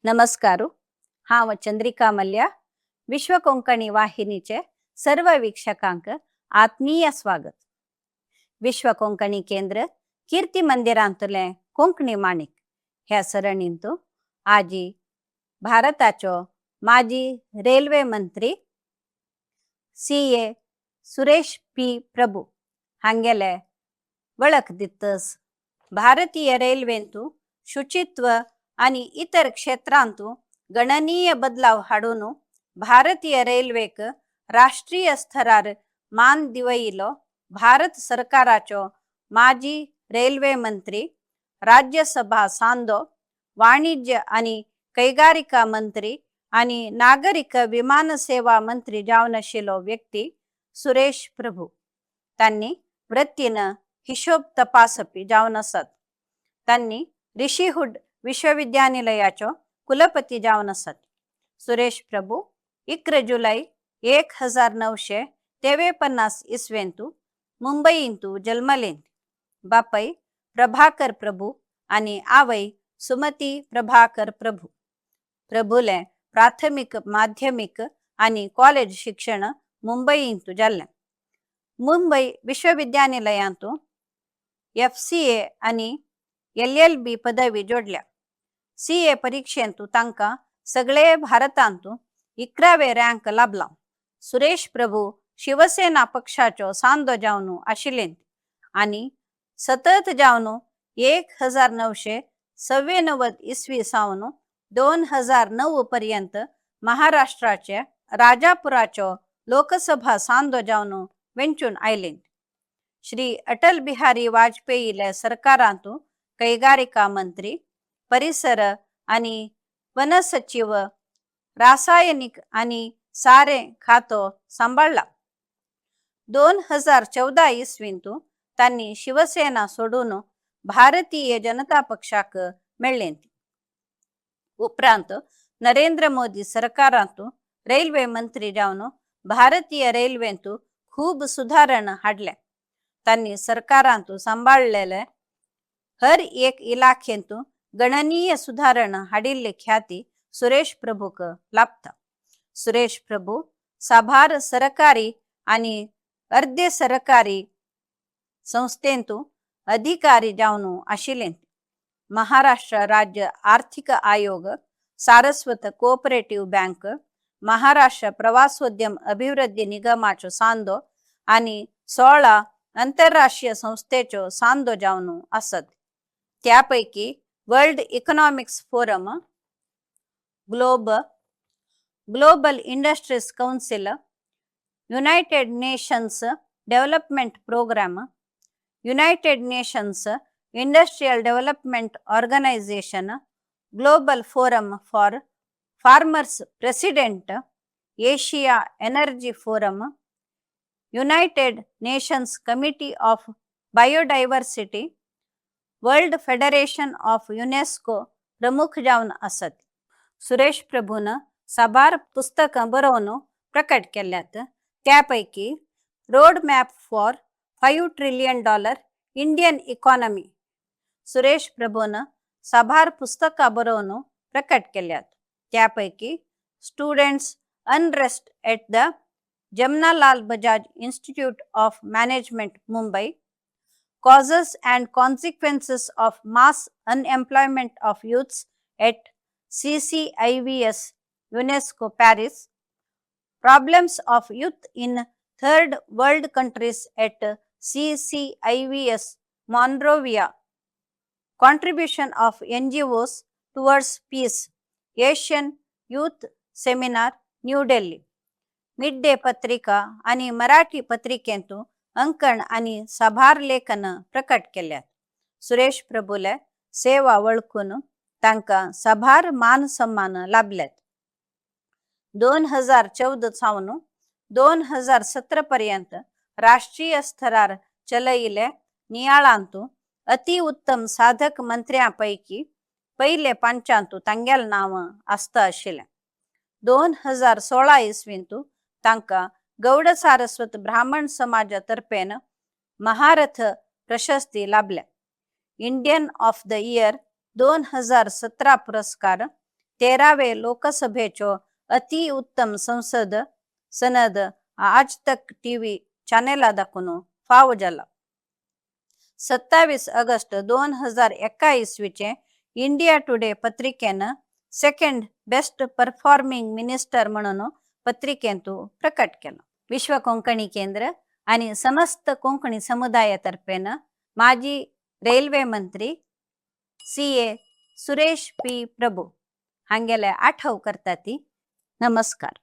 नमस्कार. हांव चंद्रिका मल्या. विश्व कोंकणी वाहिनीचे सर्व वीक्षकांक आत्मीय स्वागत. विश्व कोंकणी केंद्र कीर्ती मंदिरांतले कोंकणी माणिक ह्या सरणींतु आजी भारताचो माजी रेल्वे मंत्री सी.ए. सुरेश पी प्रभू हांगेले वळख दितस. भारतीय रेल्वेंतु शुचित्व आनी इतर क्षेत्रांतु गणनीय बदलाव हाडून भारतीय रेल्वेक राष्ट्रीय स्तरार मान दिवयलो भारत सरकाराचो माजी रेल्वे मंत्री, राज्यसभा सांदो, वाणिज्य आनी कैगारिका मंत्री आनी नागरीक विमान सेवा मंत्री जावन आशिल्लो व्यक्ती सुरेश प्रभू. तांणी वृत्तीन हिशोब तपासपी जावन आसात. तांणी ऋषिहुड विश्वविद्यानिलयाचो कुलपती जावन आसात. सुरेश प्रभू 11 जुलै 1953 इसवेंतु मुंबईंतु जल्मलें. बापय प्रभाकर प्रभू आनी आवय सुमती प्रभाकर प्रभू. प्रभूले प्राथमिक, माध्यमिक आनी कॉलेज शिक्षण मुंबईंतु जाल्लें. मुंबई विश्वविद्यानिलयांतु एफ.सी.ए. आनी एल.एल.बी. पदवी जोडल्या. सी.ए. परीक्षेंतु तांकां सगळे भारतांतु 11वें रँक लाभला. सुरेश प्रभू शिवसेना पक्षाचो सांदो जावन आशिल्ले आनी सतत जावन 1994 इसवी सावन 2009 पर्यंत महाराष्ट्राचे राजापुराचो लोकसभा सांदो जावन वेंचून आयले. श्री अटल बिहारी वाजपेयीले सरकारांतु ಕೈಗಾರಿಕಾ ಮಂತ್ರಿ, परिसर आनी वन सचिव, रासायनिक आनी सारें खातो सांबाळ्ळा. 2014 इसवींतु तांणी शिवसेना सोडून भारतीय जनता पक्षाक मेळ्ळें. उपरांत नरेंद्र मोदी सरकारांतु रेल्वे मंत्री जावन भारतीय रेल्वेंतु खूब सुधारणा हाडले. तांणी सरकारांतु सांबाळ्ळेले हर एक इलाखेंतु गणनीय सुधारणा हाडिल्ली ख्याती सुरेश प्रभूक लाभता. सुरेश प्रभू साबार सरकारी आनी अर्दे सरकारी संस्थेंतु अधिकारी जावन आशिल्ले. महाराष्ट्र राज्य आर्थिक आयोग, सारस्वत कोऑपरेटिव्ह बँक, महाराष्ट्र प्रवासोद्यम अभिवृद्धी निगमाचो सांदो आनी 16 आंतरराष्ट्रीय संस्थेचो सांदो जावन आसत. त्या पैकी World Economics Forum, Global Industries Council, United Nations Development Programme, United Nations Industrial Development Organization, Global Forum for Farmers President, Asia Energy Forum, United Nations Committee of Biodiversity, World Federation of UNESCO प्रमुख जावन आसत. सुरेश प्रभून साबार पुस्तकां बरोवन प्रकट केल्यात. त्या पैकी Road Map for $5 trillion Indian Economy. Suresh प्रभून साबार पुस्तकां बरोवन प्रकट केल्यात. त्यापैकी Students Unrest at the Jamnalal Bajaj Institute of Management, Mumbai, Causes and Consequences of Mass Unemployment of Youths at CCIVS UNESCO, Paris, Problems of Youth in Third World Countries at CCIVS, Monrovia, Contribution of NGOs Towards Peace, Asian Youth Seminar, New Delhi. Mid day पत्रिका आणि मराठी पत्रिकेंतु अंकण आणि साबार लेखन प्रकट केल्यात. सुरेश प्रभूले सेवा वळखून तांकां साबार मान सन्मान लाभल्यात. 2014 सावन 2017 पर्यंत राष्ट्रीय स्तरार चलयिल्ले नियाळांतु अति उत्तम साधक मंत्र्यां पैकी पयले पांचांतु तांगेलें नांव आसता आशिल्लें. 2016 इसवींतु तांकां गौड सारस्वत ब्राह्मण समाजा तर्फेन महारथ प्रशस्ती लाभल्या. इंडियन ऑफ the year 2017 पुरस्कार. 13वे लोकसभेचो अति उत्तम संसद सनद आज तक टीव्ही चॅनेला दाखवून फाव जाला. 27 ऑगस्ट 2001 इसवीचे इंडिया टुडे पत्रिकेन सेकंड बेस्ट परफॉर्मिंग मिनिस्टर म्हणून पत्रिकेंतू प्रकट केलं. विश्व कोंकणी केंद्र आणि समस्त कोंकणी समुदायातर्फेन माजी रेल्वे मंत्री CA. Suresh P. प्रभू हांगेले आठव करता ती. नमस्कार.